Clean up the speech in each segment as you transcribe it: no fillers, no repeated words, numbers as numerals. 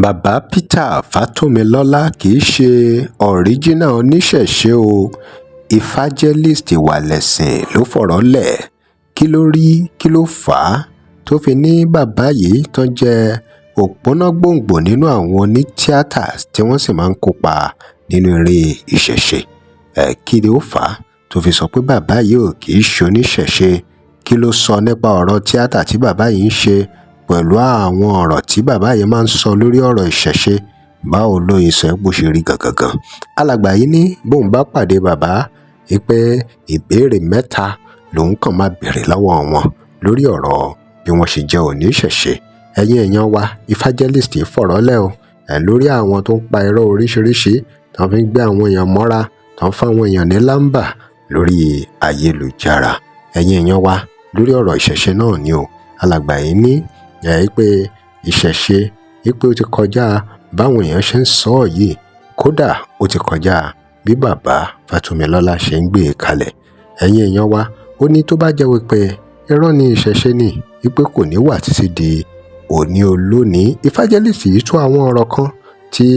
Bàbá Peter Fatomilola kì í ṣe ọ̀ríjínà oníṣẹ̀ṣe o, Evangelist Ìwàlẹ̀sìn ló fọ̀rọ̀ lẹ̀. Kí ló rí, kí ló fà á tó fi ní bàbá yìí tán jẹ́ òpónà-gbòǹgbò nínú àwọn onítìátà tí wọ́n sì máa ń kópa nínú eré ìṣẹ̀ṣe? Kí ló fà á tó fi sọ pé bàbá yìí ò kì í ṣe oníṣẹ̀ṣe? Kí ló sọ nípa ọ̀rọ̀ tíátà tí bàbá yìí ń ṣe pẹ̀lú àwọn ọ̀rọ̀ tí bàbá yìí máa ń sọ lórí ọ̀rọ̀ ìṣẹ̀ṣe? Báwo ló ṣe sọ bó ṣe rí gangan? Alàgbà yìí ní bóun bá pàdé bàbá pé ìbéèrè mẹ́ta lòun kàn máa béèrè lọ́wọ́ wọn lórí ọ̀rọ̀ bí wọ́n ṣe jẹ́ oníṣẹ̀ṣe. Ẹ̀yin èèyàn wa, Evangelist fọ̀rọ̀ lẹ̀ o lórí àwọn tó ń pa irọ́ oríṣiríṣi tó fi ń gbé àwọn èèyàn mọ́ra, tó ń fáwọn èèyàn ní lámbà lórí ayélujára. Ẹ̀yin èèyàn wa, lórí ọ̀rọ̀ ìṣẹ̀ṣe náà ni o. Alàgbà yìí ní pé ìṣẹ̀ṣe pé ó ti kọjá báwọn èèyàn ṣe ń sọ ọ́ yìí, kódà ó ti kọjá bí bàbá Fátómilọ́lá ṣe ń gbé e kalẹ̀. Ẹ̀yin èèyàn wa, ó ní tó bá jẹ́ wípé irọ́ ni ìṣẹ̀ṣe ni, wípé kò ní wà títí di òní olónìí. Evangelist yìí tú àwọn ọ̀rọ̀ kan tí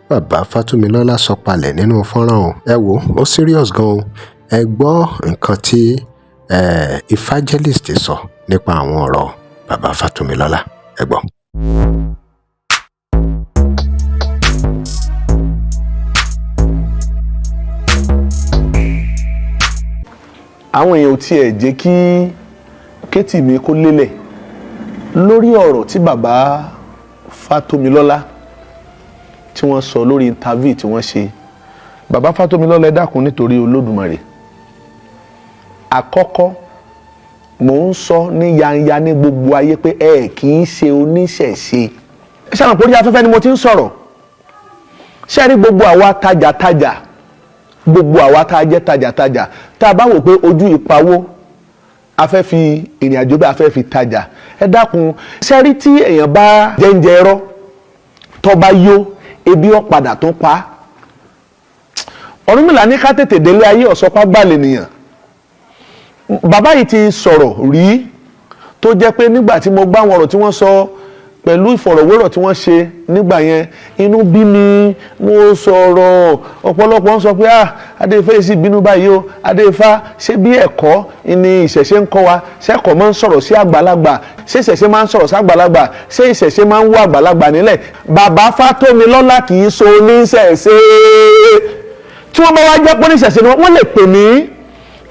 bàbá Fátómilọ́lá sọ palẹ̀ nínú fọ́nrán o. Ẹ wò ó serious gan o. Ẹ gbọ́ nǹkan tí Evangelist sọ nípa àwọn ọ̀rọ̀ bàbá Fátómilọ́lá. Ẹ gbọ́. Àwọn èèyàn ò tiẹ̀ jẹ́ kí kétì mi kó lélẹ̀ lórí ọ̀rọ̀ tí bàbá Fátómilọ́lá tí wọ́n sọ lórí interview tí wọ́n ṣe. Bàbá Fátómilọ́lá, ẹ dákun nítorí Olódùmarè. Àkọ́kọ́, mò ń sọ ní yanya ní gbogbo ayé pé ẹ kì í ṣe oníṣẹ̀ṣe. Ṣé àwọn orí afẹ́fẹ́ ni mo ti ń sọ̀rọ̀? Ṣé rí gbogbo àwa tajàtajà, gbogbo àwa tá a jẹ́ tajàtajà, tá a bá wò pé ojú ìpawó a fẹ́ fi ìrìn àjò bí a fẹ́ fi tajà, ẹ dákun, ṣé rí tí èèyàn bá jẹ́ǹjẹ ẹ̀rọ tó bá yó, ebi ó padà tó pa á. Ọ̀rúnmìlà ní ká tètè délé ayé, ọ̀sọ́pá gbàlè nìyàn. Bàbá yìí ti sọ̀rọ̀ rí tó jẹ́ pé nígbà tí mo gbọ́ àwọn ọ̀rọ̀ tí wọ́n sọ pẹ̀lú ìfọ̀rọ̀wérọ̀ tí wọ́n ṣe nígbà yẹn, inú bí mi, mo sọ̀rọ̀. Ọ̀pọ̀lọpọ̀ ń sọ pé ah, Adéifá sì bínú báyìí o. Adéifá, ṣé bí ẹ̀kọ́ ni ìṣẹ̀ṣe ń kọ́ wa? Ṣẹ́kọ̀ọ́ máa ń sọ̀rọ̀ sí àgbàlagbà? Ṣé ìṣẹ̀ṣe máa ń sọ̀rọ̀ sí àgbàlagbà? Ṣé ìṣẹ̀ṣe máa ń wọ àgbàlagbà nílẹ̀? Bàbá Fátómilọ́lá kì í so oníṣẹ̀ṣe. Tí wọ́n bá wá jẹ́ pé oníṣẹ̀ṣe ni wọ́n, lè pè mí.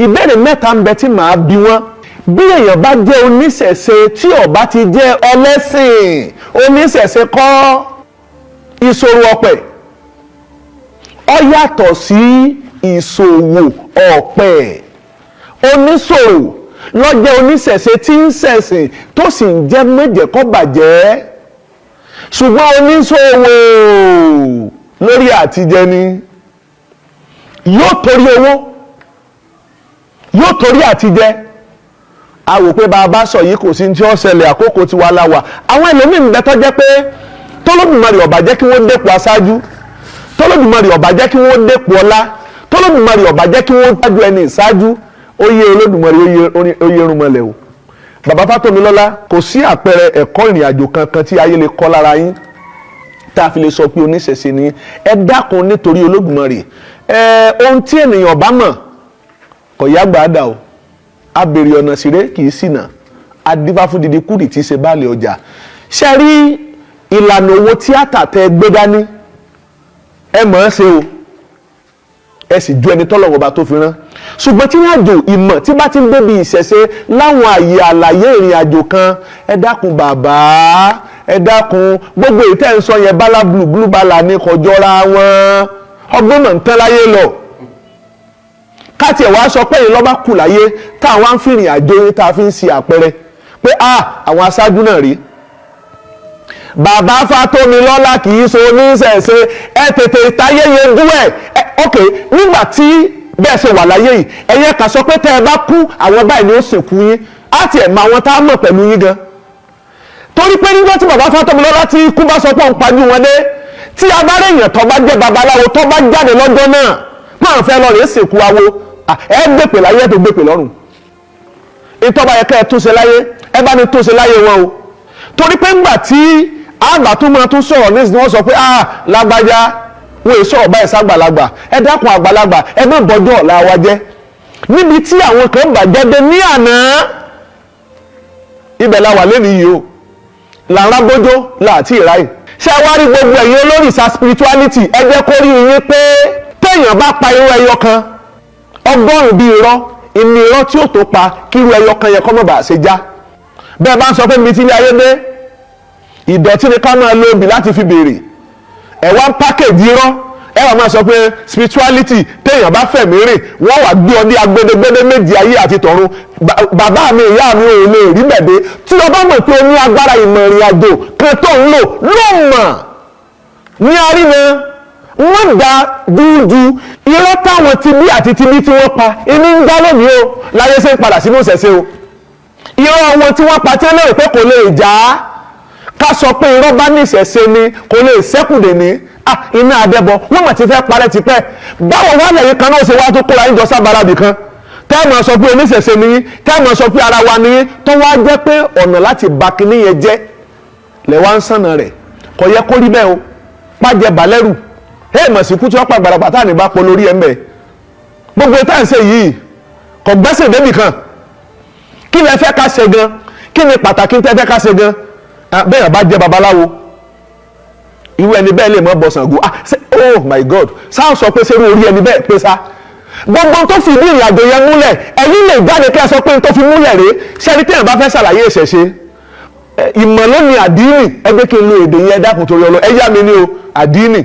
Ìbéèrè mẹ́ta ń bẹ tí màá bi wọ́n. Bí èèyàn bá jẹ́ oníṣẹ̀ṣe, tí ó bá ti jẹ́ ẹlẹ́sìn, oníṣẹ̀ṣe kọ́. Ìṣòro ọ̀pẹ ó yàtọ̀ sí ìṣòwò ọ̀pẹ. Oníṣòwò ló jẹ́ oníṣẹ̀ṣe tí ń ṣẹ̀sìn tó sì ń jẹ́ méjèkọ́bàjẹ́, ṣùgbọ́n oníṣòwò lórí àtijẹ ni, yóò torí owó, yóò torí àtijẹ. A wò pé bàbá sọ yìí, kò sí tí ó ṣẹlẹ̀, àkókò tí wàá la wà. Àwọn ẹlòmíín bẹ tó jẹ́ pé tọ́lọ́dùmarè ọ̀bà jẹ́ kí wọ́n dépò aṣáájú, tọ́lọ́dùmarè ọ̀bà jẹ́ kí wọ́n dépò ọlá, tọ́lọ́dùmarè ọ̀bà jẹ́ kí wọ́n tájú ẹni ìṣáájú. Ó yé Olódùmarè, ó yé irúnmọlẹ̀ o. Bàbá Fátómilọ́lá, kò sí àpẹẹrẹ ẹ̀kọ́ ìrìn àjò kankan tí ayé lè kọ́ lára yín tá a fi lè sọ pé oníṣẹ̀ṣe ni. Ẹ dákun nítorí Olódùmarè. Ẹ ohun tí ènìyàn bá mọ̀ kò yá gbàdà o. Abèrè ọ̀nà síré kì í ṣìnà, adífá fún didi kúrì tí í ṣe báàlẹ̀ ọjà. Ṣe rí ìlànà owó tíátà tẹ gbé dání, ẹ mọ̀ ọ́n ṣe o, ẹ sì ju ẹni tọ́lọ́wọ́ bá tó fi rán. Ṣùgbọ́n tí ìrìnàjò ìmọ̀ tí bá ti ń débi ìṣẹ̀ṣe láwọn àyè àlàyé ìrìn àjò kan, ẹ dákun bàbá, ẹ dákun, gbogbo èyí tẹ́ ń sọ yẹn, bálá blue blue bálá ní kọjọ́ra wọn. Ọgbọ́n mọ̀ ń tán láyé lọ. Káti ẹ̀ wá sọ pé èyí lọ́ba kù láyé táwọn á ń fìrìn àjò yín tá a fi ń ṣe àpẹẹrẹ pé a àwọn aṣáájú náà rí. Bàbá Fátómilọ́lá kì í ṣe oníṣẹ̀ṣe. Ẹ tètè táyé yanjú ẹ̀. Ok, nígbà tí bẹ́ẹ̀ ṣe wà láyé yìí, ẹ̀yẹ kà sọ pé tẹ́ ẹ bá kú, àwọn báyìí ni ó sìnkú yín, á tiẹ̀ mọ àwọn tá a mọ̀ pẹ̀lú yín gan. Torí pé nígbà tí bàbá Fátómilọ́lá tí ikú bá sọ pé òun pajú wọn dé, tí a bá rèèyàn tó bá jẹ́ babaláwo tó bá jáde lọ́jọ́ náà máa fẹ́ lọ rèé sìnkú awo, ẹ gbèpè láyé, ẹ tó gbèpè lọ́run. Ìtọ́ba yẹ ká ẹ túnṣe láyé, ẹ bá ní túnṣe láyé wọn o. Torí pé ńgbà tí Àgbà tó máa tún sọ̀rọ̀ nísìnyí, wọ́n sọ pé ah, lágbájá, wọ́n èso ọ̀bá ẹ̀ sàgbàlagbà. Ẹ dákun àgbàlagbà, ẹ má bọ́jọ́ ọ̀la wa jẹ́ níbi tí àwọn kan bàjẹ́ dé ní àná. Ibẹ̀ la wà lẹ́nu yìí o, là ń rábójó láti ìráyè. Ṣé wá rí gbogbo ẹ̀yin olórìṣà spirituality, ẹ jẹ́ kó rí yín pé téèyàn bá pa irú ẹyọ kan, 100 bíi irọ́ ìní irọ́ tí ó tó pa kí irú ẹyọ kan yẹn kọ́ mọ̀ bá ṣe já. Bẹ́ẹ̀ bá ń sọ pé mi ti ilé ayé dé, ìdọ̀tí ni ká máa lo obì láti fi béèrè. Ẹ̀ wá ń pákéjì irọ́, ẹ wà máa sọ pé spirituality, téèyàn bá fẹ̀mí rìn, wọ́n wà gbé ọ ní agbedegbede méjì ayé àti tọ̀run. Bàbá mi, ìyá mi ò lè rí bẹ̀dẹ̀. Tí o bá mọ̀ pé o ní agbára ìmọ̀ ìrìn àjò kan tó ń lò ló mọ̀ ní àrínà, wọ́n da dúdú irọ́ táwọn tibí àti tibí tí wọ́n pa inú ń dá lónìí o. Láyé ṣe ń padà sínú ìṣẹ̀ṣe o. Irọ́ wọn tí wọ́n pa tí wọ́n lérò pé kò lè já á, ká sọ pé irọ́ bá ní ìṣẹ̀ṣe ni kò lè ṣẹ́kùdè ní iná adẹ́bọ, wọ́n mọ̀ ti fẹ́ parẹ́ tipẹ́. Báwo wá lẹ́yìn kan náà ṣe wá tó kóra yín jọ sábàràbì kan, tẹ́ mọ̀ sọ pé oníṣẹ̀ṣe ni yín, tẹ́ mọ̀ sọ pé ara wa ni yín, tó wá jẹ́ pé ọ̀nà láti ba kinní yẹn jẹ́ lẹ̀ wá ń sànà rẹ̀? Kò yẹ kó rí bẹ́ẹ̀ o. Pàjẹ́ balẹ̀rù ẹ̀ mọ̀ sí kú tí wọ́n pa gbàràgbà tá à ní bá pọ̀ lórí ẹ̀ ń bẹ̀. Gbogbo tá à ń ṣe yìí kò gbẹ́sẹ̀ débì kan. Kí lẹ fẹ́ ká ṣe gan? Kí ni pàtàkì tẹ́ fẹ́ ká ṣe gan? Bẹ́ẹ̀ bá jẹ́ babaláwo, irú ẹni bẹ́ẹ̀ lè mọ́ bọ Ṣàngó. Oh my God, sáà sọ pé ṣerú orí ẹni bẹ́ẹ̀ pé sá gbogbo tó fi ìdí ìrìn àjò yẹn múlẹ̀, ẹ̀yin lè jáde kí ẹ sọ pé tó fi múlẹ̀ rèé. Ṣẹ́ni téèyàn bá fẹ́ ṣàlàyé ìṣẹ̀ṣe, ìmọ̀ lónìí àdínì, ẹ gbé kí n lo èdè yẹn, dákun torí ọlọ, ẹ yá mi ní o. Àdínì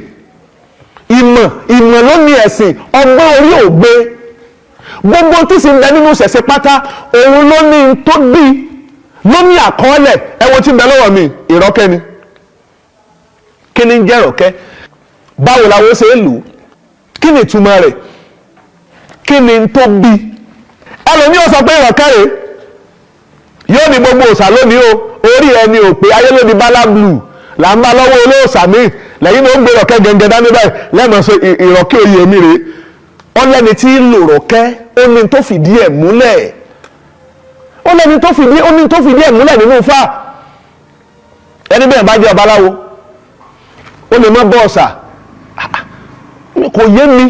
ìmọ̀, ìmọ̀ lónìí ẹ̀sìn, ọgbọ́n orí ò gbé. Gbogbo tí sì ń bẹ nínú ìṣẹ̀ṣe pátá, òun ló ní tó bí ló ní àkọọ́lẹ̀. Ẹ wo tí ń bẹ lọ́wọ́ mi, ìrọ́kẹ́ ni. Kí ni ń jẹ́ ìrọ̀kẹ́? Báwo làwọn ṣe ń lù ú? Kí ni ìtumọ̀ rẹ̀? Kí ni tó bí? Ẹlòmíì ó sọ pé ìrọ̀kẹ́ rẹ̀ yóò ní gbogbo òòṣà lónìí o. Orí ẹni ò pé ayé lónìí. Bálá blue là ń bá lọ́wọ́ olóòṣà míì lẹ́yìn ló ń gbé ìrọ̀kẹ́ gẹ́gẹ́ dání báyìí lẹ́nu sọ ìrọ̀kẹ́ oyè mi rèé. Ọlẹ́ni tí ń lò rọ̀kẹ́, ó ní tó fìdí ẹ̀ múlẹ̀, ó lẹ́ni tó fìdí, ó ní tó fìdí ẹ̀ múlẹ̀ nínú Ifá. Ẹni bẹ́ẹ̀ bá jẹ́ babaláwo, ó lè má bọ́ ọ̀sà. Kò yé mi,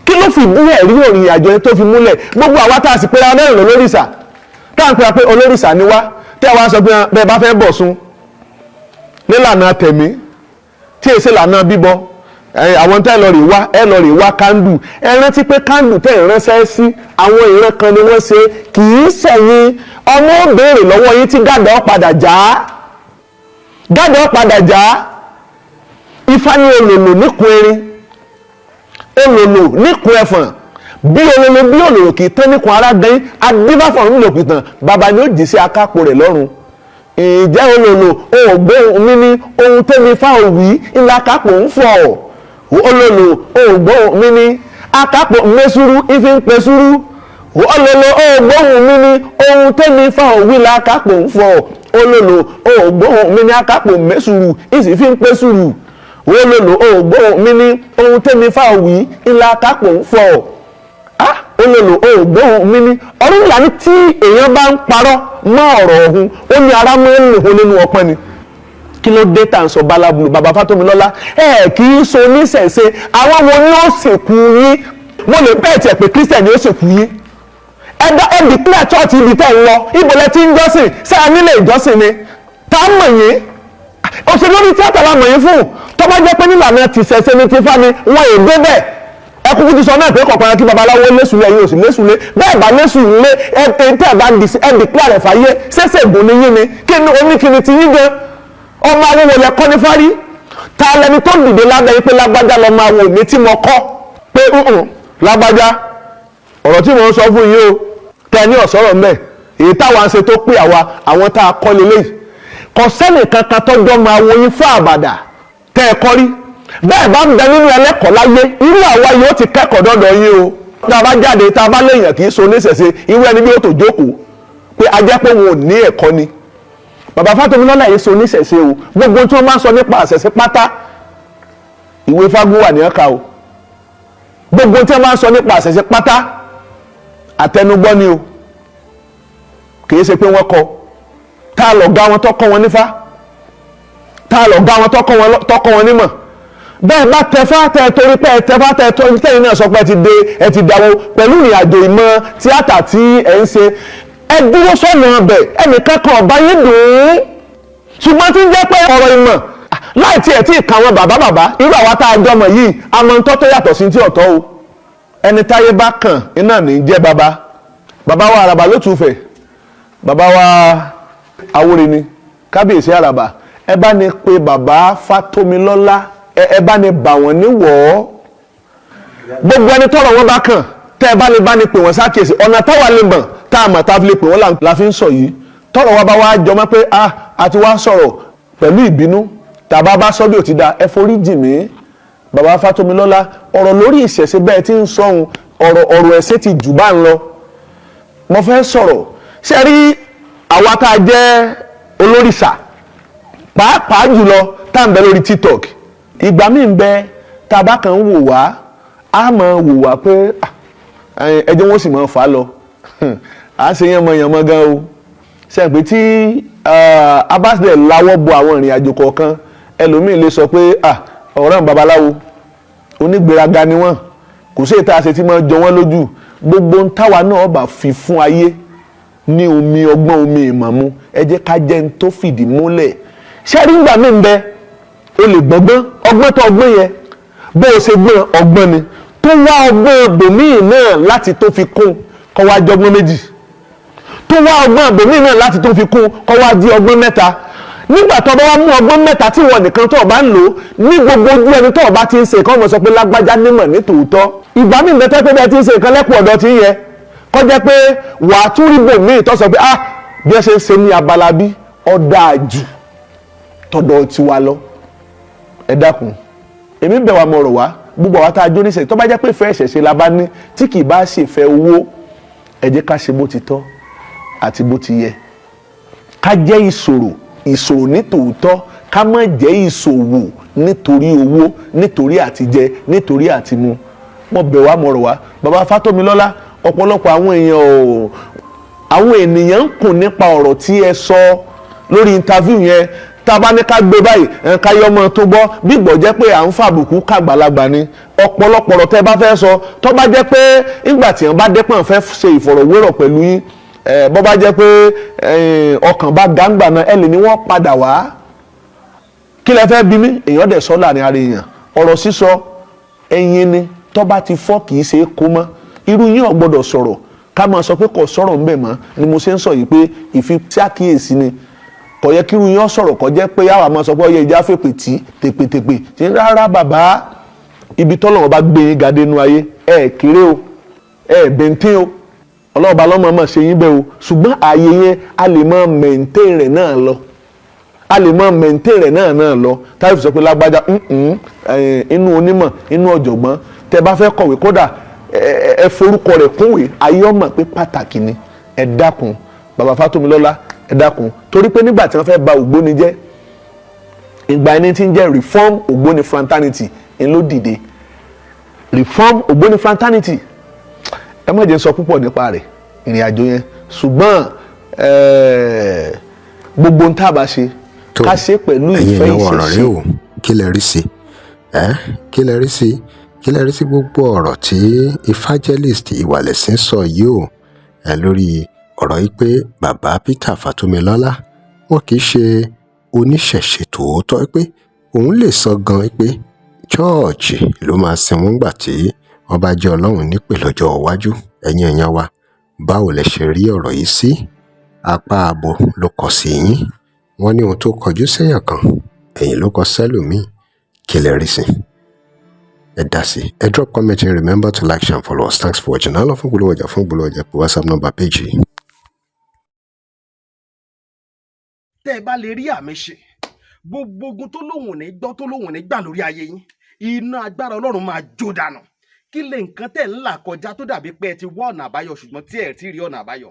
kí ló fìdí ẹ̀ rí òrìn àjò tó fi múlẹ̀? Gbogbo àwa tá a sì pera mẹ́rin lólórìṣà, tá à ń pera pé olórìṣà ni wá, tẹ́ wá sọ pé bẹ́ẹ̀ bá fẹ́ bọ̀ sun nílànà tẹ̀mí tí èsì lànà bíbọ, àwọn tẹ́ lọ rè wá, ẹ lọ rè wá kándù. Ẹ rántí pé kándù tẹ́ ìránṣẹ́ sí àwọn ìran kan ni wọ́n ṣe, kì í ṣẹ̀yìn. Ọmọ ó béèrè lọ́wọ́ yín tí gàdá ó padà já, gàdá ó padà já. Ifá ní olòlò níkun erin, olòlò níkun ẹfọ̀n, bí olòlò bí olòlò kì í tán níkun ara gan. Adífáfọ̀ ń lò pìtàn, bàbá ni ó jì sí akápò rẹ̀ lọ́rùn. Ìjẹ́ olòlò ògbóhùn mi ní ohun tẹ́mi fáwọn wí ńlá akápò ń fọ̀. Olòlò ògbóhùn mi ní akápò mẹ́súrú ìfi ń pẹ́súrú. Olòlò ògbóhùn mi ní ohun tẹ́mi fáwọn wí ńlá akápò ń fọ̀. Olòlò ògbóhùn mi ní akápò mẹ́súrú ìsì fi ń pẹ́súrú. Olòlò ògbóhùn mi ní ohun tẹ́mi fáwọn wí ńlá akápò ń fọ̀. Olòlò ògbóhùn mi ní ọdún ìlànà tí èèyàn bá ń parọ́ mọ́ ọ̀rọ̀ ọ̀hún, ó ní ara máa ń lò ó nínú ọpọ́n ni. Kí ló dé tá à ń sọ bálábùlù? Bàbá Fátómilọ́lá, ẹ kì í so oníṣẹ̀ṣe. Àwọn wo ni ó sìnkú yín? Wọ́n lè bẹ́ẹ̀ tiẹ̀ pé Christian ni ó sìnkú yín. Ẹ dá ẹ declare church ibi tẹ́ ń lọ. Ibo lẹ ti ń jọ́sìn? Ṣé a nílé ìjọsìn ni tá a mọ̀ yín? Òṣèlú orí tíátà la mọ̀ yín fún. Tó bá jẹ́ pé nílànà ti ṣẹ̀ṣẹ̀ ní ti fá ni wọ́n è dé bẹ́ẹ̀. Ẹ kúkú ti sọ náà pé kọ̀ọ̀kan kí babaláwo lẹ́sùn lé, ẹ̀yin ò sì lẹ́sùn lé. Bẹ́ẹ̀ bá lẹ́sùn lé, ẹ tẹ́ ẹ bá ẹ declare rẹ̀ fàyè. Ṣẹ̀ṣẹ̀ gùn ni yín ni? Kí ni oníkìní ti yín gan? Ọmọ awúwo lẹ kọ́ ní fárí. Ta lẹni tó dìde lábẹ́ yín pé lágbájá lọ máa wò mí tí mo kọ́ pé lágbájá, ọ̀rọ̀ tí mo ń sọ fún yín o, tẹ ní ọ̀sọ́rọ̀ mbẹ́ èyí táwa ń ṣe tó pé àwa àwọn tá a kọ́ leléyìí. Kò sẹ́nì kankan tọ́jọ́ máa wo yín fún àbàdà tẹ́ ẹ kọ́ rí. Bẹ́ẹ̀ bá ń bẹ nínú ẹlẹ́kọ̀ọ́ láyé, irú àwa yóò ti kẹ́kọ̀ọ́ dọ́dọ̀ yín o. Tá a bá jáde, tá a bá léèyàn kì í so oníṣẹ̀ṣe, irú ẹni bí ó tó jókòó pé a jẹ́ pé wọn ò ní ẹ̀kọ́ ni. Bàbá Fátómilọ́lá yìí so oníṣẹ̀ṣe o. Gbogbo tí wọ́n máa ń sọ nípa àṣẹ̀ṣe pátá, ìwé Fágúnwà ní ẹ̀ka o. Gbogbo tí wọ́n máa ń sọ nípa àṣẹ̀ṣe pátá, àtẹnugbọ́ ni o, kì í ṣe pé wọ́n kọ. Tá a lọ ga wọn tó kọ́ wọn nífá? Ta lọ̀gá wọn tọkọ wọn nímọ̀? Bẹ́ẹ̀ bá tẹfá tẹ, torí pé ẹ tẹfá tẹ, torí tẹ́yìn náà sọ pé ẹ ti dé, ẹ ti dáwó pẹ̀lú ìrìn àjò ìmọ̀ tíátà tí ẹ ń ṣe, ẹ dúró sọ́nà ọbẹ̀. Ẹnìkan kan ọba yín dùn ún, ṣùgbọ́n tí ń jẹ́ pé ọ̀rọ̀ ìmọ̀ láì tiẹ̀ tí ì kan wọn, bàbá bàbá irú àwa tá a jọmọ̀ yìí, àmọ́ ń tọ́ tó yàtọ̀ sí ti ọ̀tọ̀ o. Ẹni táyé bá kàn iná ní jẹ́ bàbá. Bàbá wa Àràbà ló tù fẹ̀, bàbá wa Awóre ni kábíyèsí Àràbà. Ẹ bá ní pé bàbá Fátómilọ́lá, ẹ bá ní bà wọ́n níwọ̀ọ́. Gbogbo ẹni tọ́rọ̀ wọn bá kàn, tẹ́ ẹ bá lè bá ní pè wọ́n sákèsì, ọ̀nà táwa lè mọ̀ tá a mọ̀ tá a fi lè pè wọ́n la fi ń sọ yìí. Tọ́rọ̀ wa bá wá jọmọ́ pé ah, a ti wá sọ̀rọ̀ pẹ̀lú ìbínú, tàbá bá sọ bí ò ti da, ẹ forí jì mí. Bàbá Fátómilọ́lá, ọ̀rọ̀ lórí ìṣẹ̀ṣe bẹ́ẹ̀ tí ń sọ̀hún, ọ̀rọ̀ ẹ̀ṣẹ̀ ti jù bá ń lọ. Mo fẹ́ sọ̀rọ̀ ṣe rí àwa tá a jẹ́ olórìṣà, pàápàá jùlọ tá à ń bẹ lórí TikTok. Ìgbà míì ń bẹ tá a bá kàn ń wò wá, á máa wò wá pé ẹjọ́ wọn sì máa fà á lọ, à ń ṣe yánmọ́yánmọ́ gan o. Ṣe pé tí a bá dẹ̀ lawọ́ bo àwọn ìrìn àjò kọ̀ọ̀kan, ẹlòmíì lè sọ pé ọ̀rọ̀ babaláwo onígbéraga ni wọ́n, kò sí ètò àṣẹ tí máa jọ wọ́n lójú. Gbogbo ń táwa náà bá fi fún ayé ní omi ọgbọ́n, omi ìmọ̀ mu, ẹ jẹ́ ká jẹ́ ń tó fìdí múlẹ̀. Ṣé rí ìgbà míì ń bẹ, o lè gbọ́gbọ́n, ọgbọ́n tó ọgbọ́n yẹn, bó o ṣe gbọ́n ọgbọ́n ni tó wá ọgbọ́n bòmíì náà láti tó fi kún, kọ́ wá jọgbọ́n méjì, tó wá ọgbọ́n bòmíì náà láti tó fi kún, kọ́ wá di ọgbọ́n mẹ́ta. Nígbà tó bá wá mú ọgbọ́n mẹ́ta tí wọ́n nìkan tó o bá ń lò ní gbogbo ojú, ẹni tó o bá ti ń ṣe nǹkan, wọ́n sọ pé lágbájá nímọ̀ ní tòótọ́. Ìgbà míì mẹ́tẹ́ pé bẹ́ẹ̀ ti ń ṣe nǹkan lẹ́kùn ọ̀dọ̀ ti ń yẹ kọ́ jẹ́ pé wàá tún rí bòmíì tó sọ pé ah, bí ẹ ṣe ń ṣe ní abala bí ọ̀dà jù tọ̀dọ̀ tiwa lọ. Ẹ dákun, èmi ń bẹ̀ wá, mọ̀ ọ̀rọ̀ wá gbogbo àwọn tá a jó níṣẹ́, tó bá jẹ́ pé ìfẹ́ ìṣẹ̀ṣe la bá ní, tí kì í bá ṣèfẹ́ owó, ẹ jẹ́ ká ṣe bó ti tọ́ àti bó ti yẹ, ká jẹ́ ìṣòro ìṣòro ní tòótọ́, ká má jẹ́ ìṣòwò nítorí owó, nítorí àtijẹ, nítorí àtimu. Mo bẹ̀ wá, mọ̀ ọ̀rọ̀ wá. Bàbá Fátómilọ́lá, ọ̀pọ̀lọpọ̀ àwọn èèyàn ò àwọn ènìyàn ń kùn nípa ọ̀rọ̀ tí ẹ sọ lórí interview yẹn. Tá a bá ní ká gbé báyìí, ká yọ ọmọ tó gbọ́ bí gbọ́ jẹ́ pé à ń fàbùkù kàgbàlagbà ni. Ọ̀pọ̀lọpọ̀ ọ̀rọ̀ tẹ́ ẹ bá fẹ́ sọ, tó bá jẹ́ pé nígbà tí wọ́n bá dẹ́pọ̀n fẹ́ ṣe ìfọ̀rọ̀wérọ̀ pẹ̀lú yín, bọ́ bá jẹ́ pé ọkàn bá gàǹgbà náà, ẹ lè ní wọ́n padà wá, kí lẹ fẹ́ bí mi? Èèyàn dẹ̀ sọ láàrin ara èèyàn. Ọ̀rọ̀ sísọ ẹyin ni, tó bá ti fọ́, kì í ṣe é kó mọ́. Irú yín ò gbọ́dọ̀ sọ̀rọ̀ ká máa sọ pé kò sọ̀rọ̀ ńbẹ̀ mọ́ ni. Mo ṣe ń sọ yìí pé ìfisàkíyèsí ni. Kò yẹ kí irú yín sọ̀rọ̀ kò jẹ́ pé àwa máa sọ pé ọyẹ ìjà fèpè tí tèpètèpè tí. Rárá bàbá, ibi tọ́lọ́run bá gbé yín ga dénú ayé, ẹ kéré o, ẹ bẹ̀ntín o, ọlọ́ọ̀bá lọ́mọ mọ̀ ṣe yín bẹ́ẹ̀ o. Ṣùgbọ́n ààyè yẹn, a lè máa maintain rẹ̀ náà lọ, a lè máa maintain rẹ̀ náà lọ, táyọ̀ fi sọ pé lágbájá inú onímọ̀, inú ọ̀jọ̀gbọ́n. Tẹ bá fẹ́ kọ̀wé, kódà ẹ forúkọ rẹ̀ kúnwé, ayé ọmọ pé pàtàkì ni. Ẹ dákun, bàbá Fátómilọ́lá, ẹ dákun, torí pé nígbà tí wọ́n fẹ́ ba Ògbóni jẹ́, ìgbà ẹni tí ń jẹ́ Reform Ògbóni Fraternity ń ló dìde. Reform Ògbóni Fraternity, ẹ má jẹ́ sọ púpọ̀ nípa rẹ̀, ìrìn àjò yẹn, ṣùgbọ́n gbogbo ń tábà ṣe, Tó ká ṣe pẹ̀lú ẹ̀yin ìfẹ́ èèyàn, ọ̀rọ̀ rẹ ìṣẹ̀ṣe. o, kí lẹ rí sí ẹ? Kí lẹ rí sí? Kí lẹ rí sí gbogbo ọ̀rọ̀ tí evangelist Ìwàlẹ̀sìn sọ yìí o, ẹ lórí ọ̀rọ̀ yìí pé bàbá Peter Fátómilọ́lá, wọn kì í ṣe oníṣẹ̀ṣe tòótọ́, pé òun lè sọ gan pé chọ́ọ̀chì ló máa sin wọ́n gbà tí wọ́n bá jẹ́ Ọlọ́run nípè lọ́jọ́ iwájú. Ẹ̀yin èèyàn wa, báwo lẹ ṣe rí ọ̀rọ̀ yìí sí? Apá abo ló kọ sí yín? Wọ́n ní ohun tó kọjú séèyàn kan, ẹ̀yìn ló kọ sẹ́lòmíì. Kí lẹ rí sí? Ẹ dá sí, ẹ drop comment and remember to like, share and follow us. Thanks for watching. Náà lọ fún gbólóhùn ọjà, fún gbólóhùn ọjà pé WhatsApp number page yìí. Tẹ́ ẹ bá lè rí àmì ṣe, gbogbo ogun tó lóhùn ò ní gbọ́, tó lóhùn ò ní gbà lórí ayé yín, iná agbára Ọlọ́run máa jó dànù. Kí lè nǹkan tẹ̀ ń là kọjá tó dàbí pé ẹ ti wá ọ̀nà àbáyọ, ṣùgbọ́n tí ẹ ti rí ọ̀nà àbáyọ?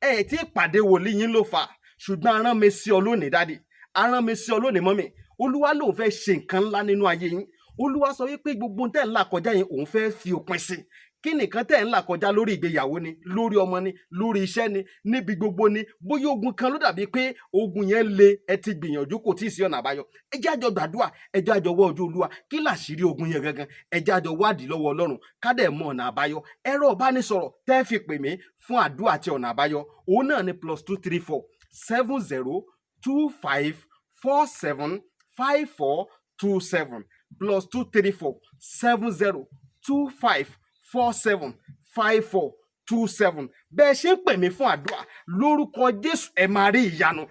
Ẹ ti pàdé wòlíì yín ló fà. Ṣùgbọ́n arán mi sí ọ lónìí, daddy, arán mi sí ọ lónìí, mummy. Olúwa lòun fẹ́ ṣe nǹkan ńlá nínú ayé yín. Olúwa sọ wípé gbogbo tẹ́ ń là kọjá yẹn, òun fẹ́ fi òpin sí. Kí nìkan tẹ́ ń là kọjá? Lórí ìgbéyàwó ni, lórí ọmọ ni, lórí iṣẹ́ ni, níbi gbogbo ni. Bóyá ogun kan ló dàbí pé ogun yẹn le, ẹ ti gbìyànjú, kò tí ì sí ọ̀nà àbáyọ. Ẹ jẹ́ àjọ gbàdúrà, ẹ jẹ́ àjọ wọ ojú Olúwa. Kí làṣírí ogun yẹn gangan? Ẹ jẹ́ àjọ wádìí lọ́wọ́ Ọlọ́run, ká dẹ̀ mọ ọ̀nà àbáyọ. Ẹ̀rọ ìbánisọ̀rọ̀ tẹ́ fi pè mí fún àdúrà àti ọ̀nà àbáyọ, òun náà ni +234 70 25 47 54 27, +234 70 25 47 54 27. Bẹ́ẹ̀ ṣe ń pè mí fún àdúrà, lórúkọ Jésù, ẹ máa rí ìyanu.